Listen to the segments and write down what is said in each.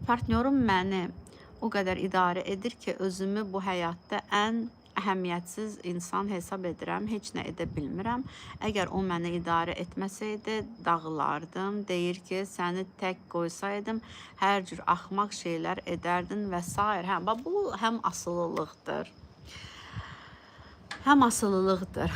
Partnyorum məni o qədər idarə edir ki, özümü bu həyatda ən əhəmiyyətsiz insan hesab edirəm, heç nə edə bilmirəm. Əgər o məni idarə etməsəydi, dağılardım. Deyir ki, səni tək qoysaydım, hər cür axmaq şeylər edərdin və sair. Hə, bax bu həm asılılıqdır. Həm asılılıqdır.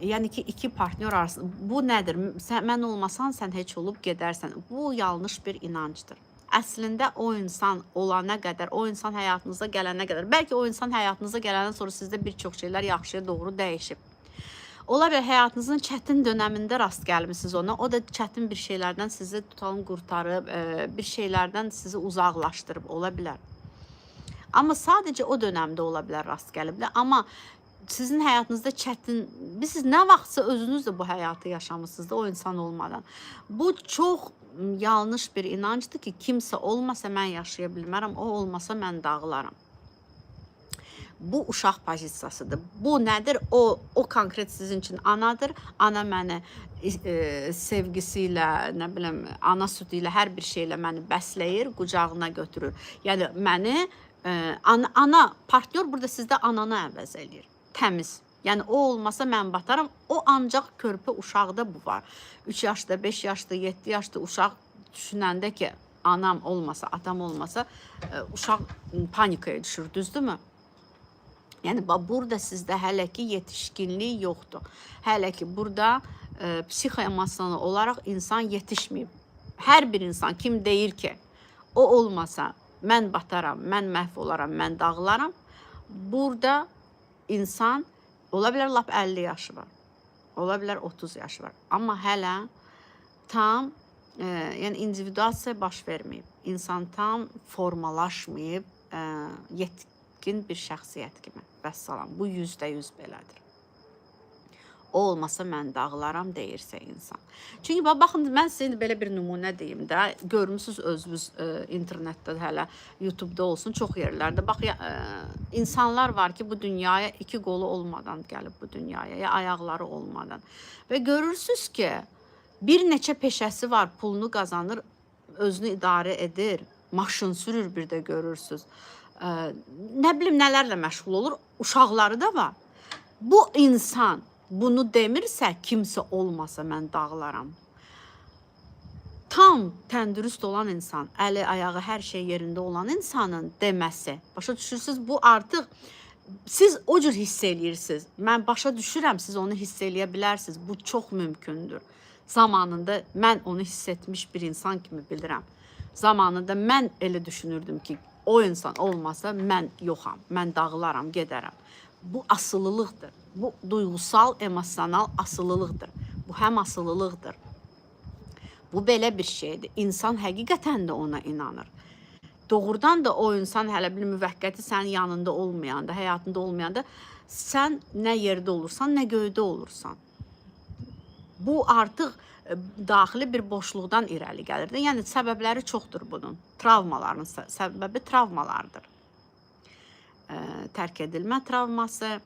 Yəni ki, iki partnyor arasında bu nədir? Sən mən olmasan sən heç olub gedərsən. Bu yanlış bir inancdır. Əslində o insan olana qədər, o insan həyatınıza gələnə qədər, bəlkə o insan həyatınıza gələndən sonra sizdə bir çox şeylər yaxşıya doğru dəyişib. Ola bilər həyatınızın çətin dönəmində rast gəlmisiniz ona. O da çətin bir şeylərdən sizi tutalım qurtarıb, bir şeylərdən sizi uzaqlaşdırıb ola bilər. Amma sadəcə o dönəmdə ola bilər rast gəliblər. Amma sizin həyatınızda çətin, siz nə vaxtsa özünüz də bu həyatı yaşamısınız da o insan olmadan. Bu çox yanlış bir inancdır ki, kimsə olmasa mən yaşaya bilmərəm, o olmasa mən dağılaram. Bu uşaq pozisiyasıdır. Bu nədir? O konkret sizin üçün anadır. Ana məni sevgisi ilə, nə bilim, ana südü ilə, hər bir şeylə məni bəsləyir, qucağına götürür. Yəni məni ana partnyor burada sizdə ananı əvəz eləyir. Təmiz. Yəni o olmasa mən bataram. O ancaq körpə uşaqda bu var. 3 yaşda, 5 yaşda, 7 yaşda uşaq düşünəndə ki, anam olmasa, atam olmasa, uşaq panikaya düşür, düzdürmü? Yəni bax burada sizdə hələ ki yetişkinlik yoxdur. Hələ ki burada psixoemosional olaraq insan yetişməyib. Hər bir insan kim deyir ki, o olmasa mən bataram, mən məhv olaram, mən dağılaram. Burada insan ola bilər lap 50 yaşı var. Ola bilər 30 yaşı var. Amma hələ tam yəni individuasiya baş verməyib. İnsan tam formalaşmayıb, yetkin bir şəxsiyyət kimi. Vəssalam. Bu %100 belədir. O olmasa mən dağılaram deyirsə insan. Çünki baxın mən sizə indi belə bir nümunə deyim də, görmüsüz özünüz internetdə hələ YouTube-da olsun çox yerlərdə. Bax ya, insanlar var ki, bu dünyaya iki qolu olmadan gəlib bu dünyaya, ya ayaqları olmadan. Və görürsüz ki, bir neçə peşəsi var, pulunu qazanır, özünü idarə edir, maşın sürür bir də görürsüz. Nə bilim nələrlə məşğul olur, uşaqları da var. Bu insan bunu demirsə, kimsə olmasa mən dağılaram. Tam təndürüst olan insan, əli, ayağı, hər şey yerində olan insanın deməsi. Başa düşürsüz? Bu artıq siz o cür hiss eləyirsiniz. Mən başa düşürəm, siz onu hiss eləyə bilərsiniz. Bu çox mümkündür. Zamanında mən onu hiss etmiş bir insan kimi bilirəm. Zamanında mən elə düşünürdüm ki, o insan olmasa mən yoxam, mən dağılaram, gedərəm. Bu asılılıqdır. Bu duyğusal, emosional asılılıqdır. Bu həm asılılıqdır. Bu belə bir şeydir. İnsan həqiqətən də ona inanır. Doğrudan da o insan hələ bir müvəqqəti sənin yanında olmayanda, həyatında olmayanda sən nə yerdə olursan, nə göydə olursan. Bu artıq daxili bir boşluqdan irəli gəlir. Yəni səbəbləri çoxdur bunun. Travmaların səbəbi travmalardır. Tərk edilmə travması,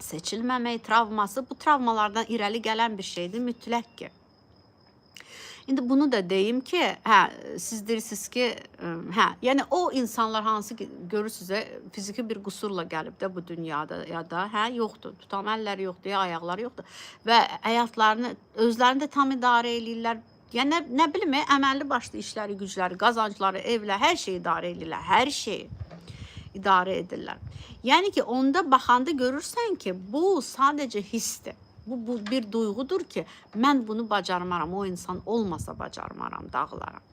seçilməmək travması, bu travmalardan irəli gələn bir şeydir mütləq ki. İndi bunu da deyim ki, hə, siz deyirsiniz ki, hə, yəni o insanlar hansı ki görürsüz fiziki bir qüsurla gəlib də bu dünyada ya da hə yoxdur, tutam əlləri yoxdur, ya ayaqları yoxdur və həyatlarını özlərini də tam idarə eləyirlər. Yəni nə bilim, əməlli başlı işləri, gücləri, qazancları, evlər, hər şeyi idarə eləyirlər, hər şeyi idarə edirlər. Yəni ki, onda baxanda görürsən ki, bu sadəcə hissdir. Bu bir duyğudur ki, mən bunu bacarmaram, o insan olmasa bacarmaram, dağılaram.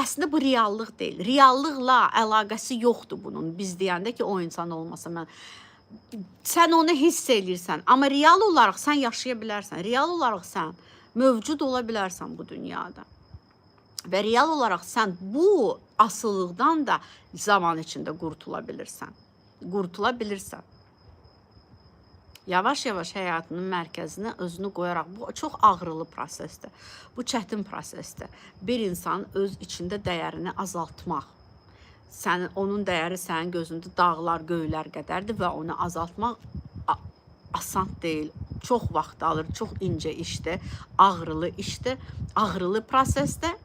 Əslində bu reallıq deyil. Reallıqla əlaqəsi yoxdur bunun. Biz deyəndə ki, o insan olmasa mən, sən onu hiss eləyirsən, amma real olaraq sən yaşaya bilərsən. Real olaraq sən mövcud ola bilərsən bu dünyada. Və real olaraq sən bu asılılıqdan da zaman içində qurtula bilirsən. Qurtula bilirsən. Yavaş-yavaş həyatının mərkəzinə özünü qoyaraq, bu çox ağrılı prosesdir. Bu çətin prosesdir. Bir insan öz içində dəyərini azaltmaq. Sənin, onun dəyəri sənin gözündə dağlar, göylər qədərdir və onu azaltmaq asan deyil. Çox vaxt alır, çox incə işdir, ağrılı işdir, ağrılı prosesdir.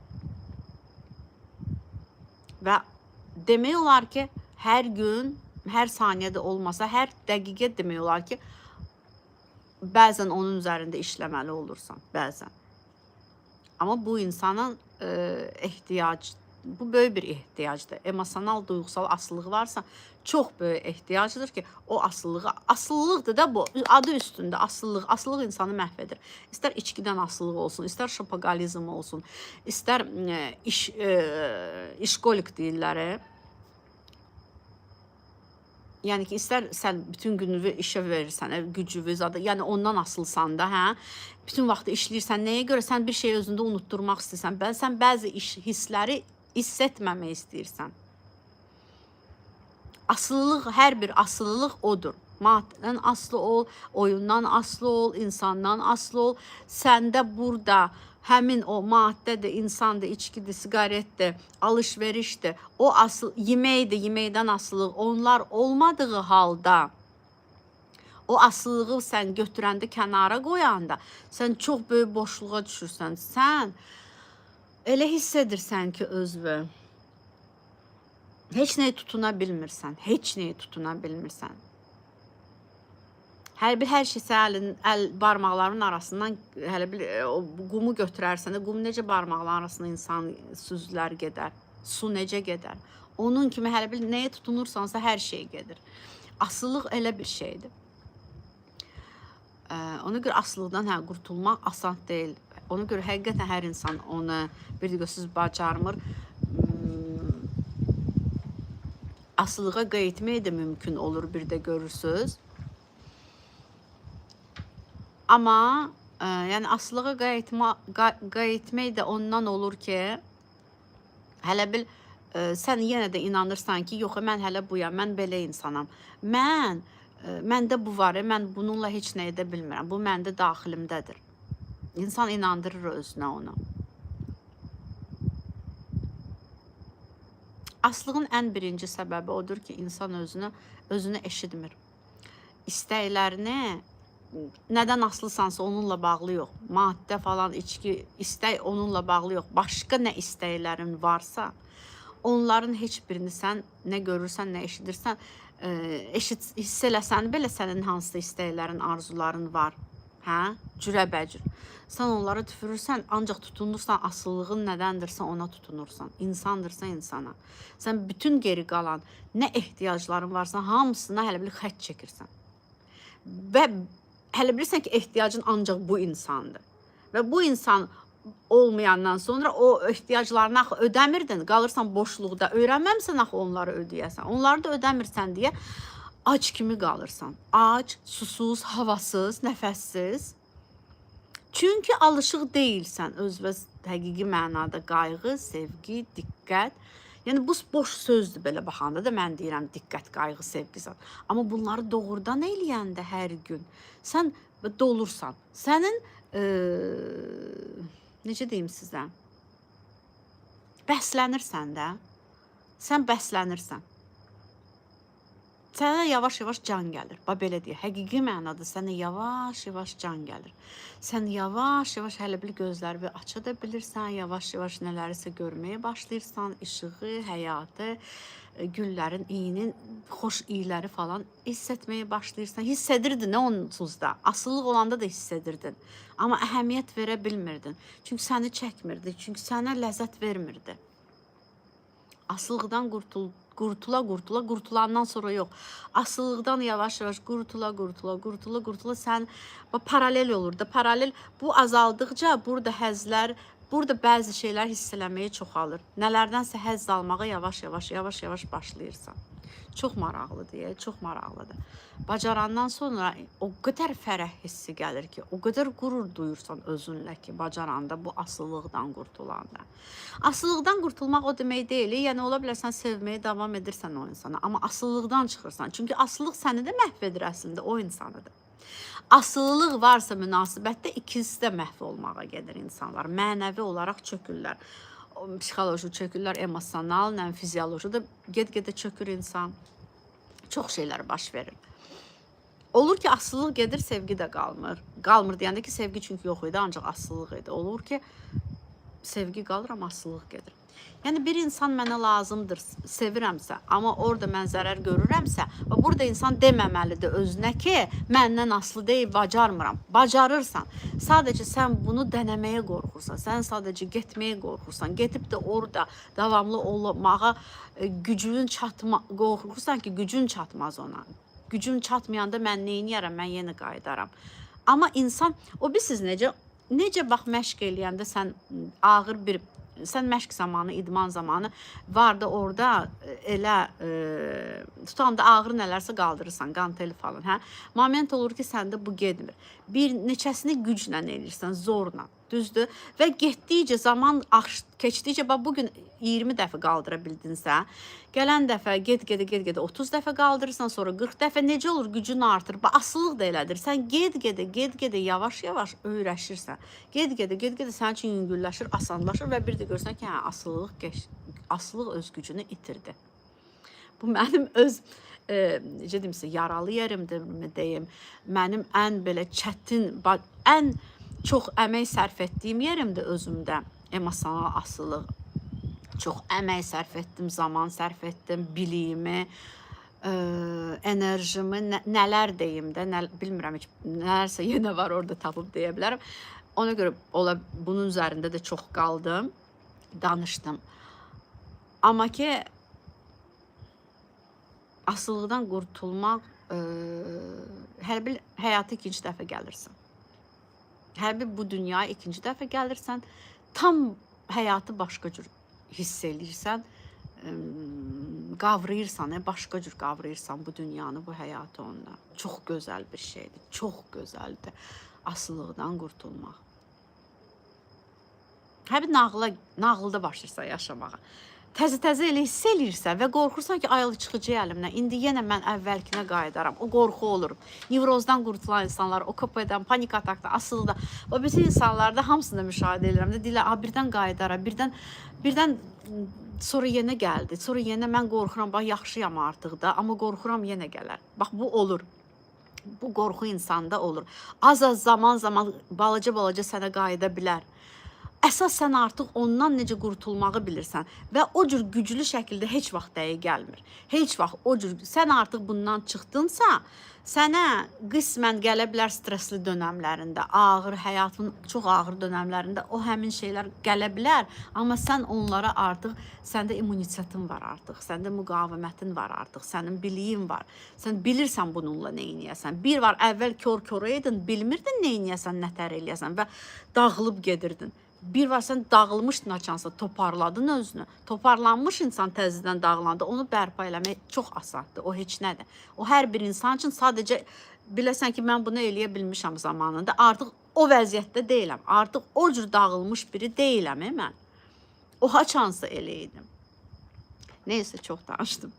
Və demək olar ki, hər gün, hər saniyədə olmasa, hər dəqiqə demək olar ki, bəzən onun üzərində işləməli olursan, bəzən. Amma bu insanın ehtiyac, bu böyük bir ehtiyacdır. Emosional, duyğusal asılılıq varsa, çox böyük ehtiyacdır ki, o asılılığı, asılılıqdır da bu, adı üstündə asılılıq, asılılıq insanı məhv edir. İstər içkidən asılılıq olsun, istər şopaqalizm olsun, istər işkolik deyirlər. Yəni ki, istər sən bütün gününü işə verirsən, gücünü, zadı, yəni ondan asılsan da, hə? Bütün vaxtı işləyirsən, nəyə görə sən bir şeyi özündə unutturmaq istəyirsən? Sən bəzi hissləri hiss etməmək istəyirsən. Asılılıq, hər bir asılılıq odur. Maddədən asılı ol, oyundan asılı ol, insandan asılı ol. Səndə burada həmin o maddədir, insandır, içkidir, siqaretdir, alışverişdir, o asıl yeməkdir, yeməkdən asılılıq. Onlar olmadığı halda o asılılığı sən götürəndə, kənara qoyanda sən çox böyük boşluğa düşürsən. Sən elə hiss edirsən ki, özünü heç nəyə tutuna bilmirsən, heç nəyə tutuna bilmirsən. Hər bir hər şey sənin əl barmaqlarının arasından hələ bir o qumu götürərsən də, qum necə barmaqların arasından insan süzülər gedər, su necə gedər. Onun kimi hələ bir nəyə tutunursansa hər şey gedir. Asılılıq elə bir şeydir. Ona görə asılılıqdan qurtulmaq asan deyil. Ona görə həqiqətən hər insan onu bir dəqiqə söz bacarmır. Asılılığa qayıtmək də mümkün olur, bir də görürsünüz. Amma yəni asılılığa qayıtmaq də ondan olur ki, hələ bil sən yenə də inanırsan ki, yox, mən hələ buyam, mən belə insanam. Məndə bu var, mən bununla heç nə edə bilmirəm. Bu məndə daxilimdədir. İnsan inandırır özünə onu. Asılığın ən birinci səbəbi odur ki, insan özünü eşitmir. İstəklərini nədən asılısansa onunla bağlı yox. Maddə falan, içki, istək onunla bağlı yox. Başqa nə istəklərin varsa, onların heç birini sən nə görürsən, nə eşidirsən, hiss eləsən belə sənin hansısa istəklərin, arzuların var. Hə? Cürəbəcür. Sən onlara tüfürürsən, ancaq tutunursan, asılılığın nədəndirsə ona tutunursan. İnsandırsa insana. Sən bütün geri qalan nə ehtiyacların varsa hamısına hələ bir xətt çəkirsən. Və hələ bilirsən ki, ehtiyacın ancaq bu insandır. Və bu insan olmayandan sonra o ehtiyaclarını axı ödəmirdin, qalırsan boşluqda. Öyrənməmsən axı onları ödəyəsən. Onları da ödəmirsən deyə ac kimi qalırsan. Ac, susuz, havasız, nəfəssiz. Çünki alışıq deyilsən özünə həqiqi mənada qayğı, sevgi, diqqət. Yəni bu boş sözdür belə baxanda da mən deyirəm diqqət, qayğı, sevgi zat. Amma bunları doğrudan eləyəndə hər gün sən dolursan. Sənin necə deyim sizə? Bəslənirsən də. Sən bəslənirsən. Sənə yavaş-yavaş can gəlir. Bax belə deyək. Həqiqi mənada sənə yavaş-yavaş can gəlir. Sən yavaş-yavaş hələ bir gözləri aça da bilirsən, yavaş-yavaş nələrisə görməyə başlayırsan, işığı, həyatı, güllərin iyinin xoş iyləri falan hiss etməyə başlayırsan. Hiss edirdin onsuz da. Asılılıq olanda da hiss edirdin. Amma əhəmiyyət verə bilmirdin. Çünki səni çəkmirdi, çünki sənə ləzzət vermirdi. Asılılıqdan qurtula, qurtulandan sonra yox. Asılılıqdan yavaş-yavaş qurtula, qurtula, qurtula, qurtula sən paralel olur da. Paralel bu azaldıqca burada həzzlər, burada bəzi şeylər hiss eləməyə çoxalır. Nələrdənsə həzz almağa yavaş-yavaş, yavaş-yavaş başlayırsan. Çox maraqlıdır, çox maraqlıdır. Bacarandan sonra o qədər fərəh hissi gəlir ki, o qədər qürur duyursan özünlə ki, bacaranda bu asılılıqdan qurtulanda. Asılılıqdan qurtulmaq o demək deyil, yəni ola bilər sən sevməyə davam edirsən o insana, amma asılılıqdan çıxırsan. Çünki asılılıq səni də məhv edir əslində, o insanı da. Asılılıq varsa münasibətdə ikisi də məhv olmağa gedir insanlar. Mənəvi olaraq çökürlər. Psixoloji çökürlər, emosional, fizioloji da get-gedə çökür insan. Çox şeylər baş verir. Olur ki, asılılıq gedir, sevgi də qalmır. Qalmır deyəndə ki, sevgi çünki yox idi, ancaq asılılıq idi. Olur ki, Sevgi qalır, amma asılılıq gedir. Yəni bir insan mənə lazımdır, sevirəmsə, amma orada mən zərər görürəmsə, və burada insan deməməlidir özünə ki, məndən asılı deyil, bacarmıram. Bacarırsan. Sadəcə sən bunu dənəməyə qorxursan. Sən sadəcə getməyə qorxursan. Gedib də orada davamlı olmağa gücünün çatma qorxursan ki, gücün çatmaz ona. Gücüm çatmayanda mən neyniyərəm? Mən yenə qayıdaram. Amma insan o bilirsiz necə bax məşq eləyəndə sən ağır bir sən məşq zamanı, idman zamanı var da orada elə tutanda ağır nələrsə qaldırırsan, qanteli falan, hə? Moment olur ki, səndə bu getmir. Bir neçəsini güclə eləyirsən, zorla. Düzdür? Və getdikcə zaman keçdikcə bax bu gün 20 dəfə qaldıra bildinsə, gələn dəfə get-gedə get-gedə 30 dəfə qaldırırsan, sonra 40 dəfə necə olur? Gücün artır. Bax asılılıq da elədir. Sən get-gedə, get-gedə yavaş-yavaş öyrəşirsən. Get-gedə, get-gedə sənin üçün yüngülləşir, asanlaşır və bir də görsən ki, hə, asılılıq öz gücünü itirdi. Bu mənim öz necə deyim sizə, yaralı yerimdirmi deyim, mənim ən belə çətin, ən çox əmək sərf etdiyim yerimdir özümdə emosional asılılıq. Çox əmək sərf etdim, zaman sərf etdim, biliyimi, enerjimi, nələr deyim də, bilmirəm heç nələrsə yenə var orada tapıb deyə bilərəm. Ona görə ola bunun üzərində də çox qaldım, danışdım. Amma ki asılılıqdan qurtulmaq, hər bir həyata ikinci dəfə gəlirsən. Hər bir bu dünyaya ikinci dəfə gəlirsən, tam həyatı başqa cür hiss eləyirsən, qavrayırsan, başqa cür qavrayırsan bu dünyanı, bu həyatı onda. Çox gözəl bir şeydir, çox gözəldir asılılıqdan qurtulmaq. Hər bir nağılda başlayırsan yaşamağa. Təzə-təzə elə hiss eləyirsən və qorxursan ki, ay çıxacaq əlimdən. İndi yenə mən əvvəlkinə qayıdaram. O qorxu olur. Nevrozdan qurtulan insanlar, o KP-dən, panik atakdan, asılıda. O bütün insanlarda hamısını müşahidə edirəm də deyirlər, birdən qayıdaram, birdən sonra yenə gəldi. Sonra yenə mən qorxuram, bax yaxşıyam artıq da, amma qorxuram yenə gələr. Bax bu olur. Bu qorxu insanda olur. Az-az zaman-zaman balaca-balaca sənə qayıda bilər. Əsas sən artıq ondan necə qurtulmağı bilirsən və o cür güclü şəkildə heç vaxt dəyi gəlmir. Heç vaxt o cür sən artıq bundan çıxdınsa, sənə qismən gələ bilər stressli dönəmlərində, ağır həyatın çox ağır dönəmlərində o həmin şeylər gələ bilər, amma sən onlara artıq səndə immunitetin var artıq, səndə müqavimətin var artıq, sənin biliyin var. Sən bilirsən bununla nə eləyəsən. Bir var əvvəl kor-kora idin, bilmirdin nə eləyəsən, nətər eləyəsən və dağılıb gedirdin. Bir var sən dağılmışdın haçansa, toparladın özünü. Toparlanmış insan təzədən dağılanda onu bərpa eləmək çox asandır. O heç nədir. O hər bir insan üçün sadəcə biləsən ki, mən bunu eləyə bilmişəm zamanında. Artıq o vəziyyətdə deyiləm. Artıq o cür dağılmış biri deyiləm mən. O haçansa elə idim. Neysə, çox danışdım.